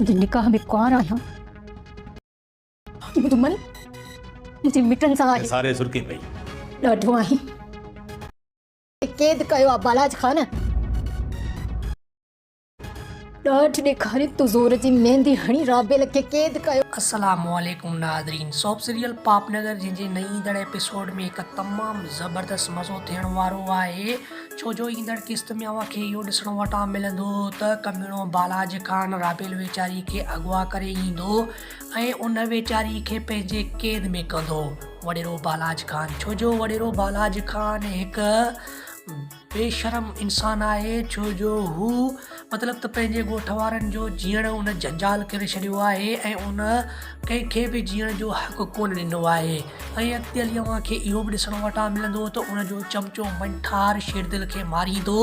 تنهنجي نڪاح ۾ ڪنوار آهيان. منهنجو من منهنجي مٽن سان آهي. ساري سرڪي پئي. ڏاڍو آهين. قيد ڪيو آ بالاچ خان. ڏاڍ ڏيکاري تو زور جي ميندي هڻي رابيل کي قيد ڪيو. السلام عليڪم ناظرين سوپ سيريل پاپ نگر جنهن جي نئين ايندڙ ايپيسوڊ ۾ هڪ تمام زبردست مزو ٿيڻ وارو آهي ڇو جو ايندڙ قسط ۾ اوهان کي اهو ڏسڻ وٽان ملندو ته ڪميڻو بالاج خان رابيل ويچاري کي اغوا ڪري ايندو ۽ ان ويچاري کي پنهنجي قيد ۾ ڪندو وڏيرو بالاج خان ڇو جو وڏيرو بالاج خان هڪ بي شرم انسان آهي ڇو جو هو مطلب ته پنهنجي ڳوٺ وارن جو جيئڻ ان جنجال ڪري ڇڏيو آهي ۽ ان ڪنهن کي به جيئڻ جو حق ڪونه ڏنو آهي ۽ اڳتي هلي اوهان کي اهو به ڏسڻ وٽان ملندو ته ان جو چمچو منٺار شيردل کي ماريندو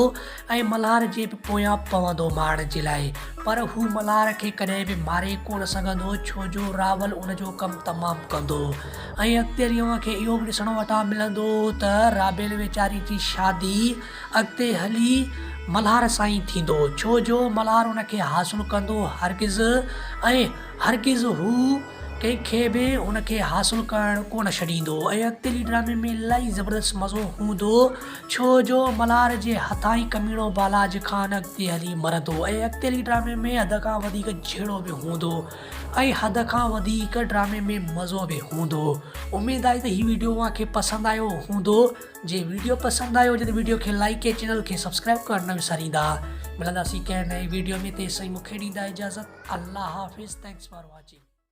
۽ ملهار جي به پويان پوندو مارڻ جي لاء پر هو ملهار کي ڪڏهن به ماري ڪونه سگهندو ڇو جو راول ان جو ڪم تمام ڪندو ۽ اڳتي هلي اوهان کي اهو به ڏسڻ وٽان ملندو ته رابيل ويچاري جي شادي اڳتي هلي ملهار سان ئي ٿيندو ڇو جو ملهار ان کي حاصل ڪندو هرگز ۽ هرگز هو ڪنهن کي به ان کي حاصل ڪرڻ ڪونه ڇڏيندو ۽ اڳتي هلي ڊرامي ۾ الاهي زبردست مزو هوندو ڇو جو ملهار جي هٿان ئي ڪميڻو بالاج خان اڳتي هلي مرندو ۽ اڳتي هلي ڊرامي ۾ حد کان وڌيڪ جهيڙو به هوندو ۽ حد کان وڌيڪ ڊرامي ۾ مزو به هوندو اميد آهي ته هي ويڊيو اوهان کي پسند آيو هوندو جي ويڊيو پسند آيو هجي ته ويڊيو کي لائيڪ ۽ چينل کي سبسڪرائب ڪرڻ نه وساريندا ملنداسين ڪنهن نئين ويڊيو ۾ تيسين مونکي ڏيندا اجازت الله حافظ thanks for watching.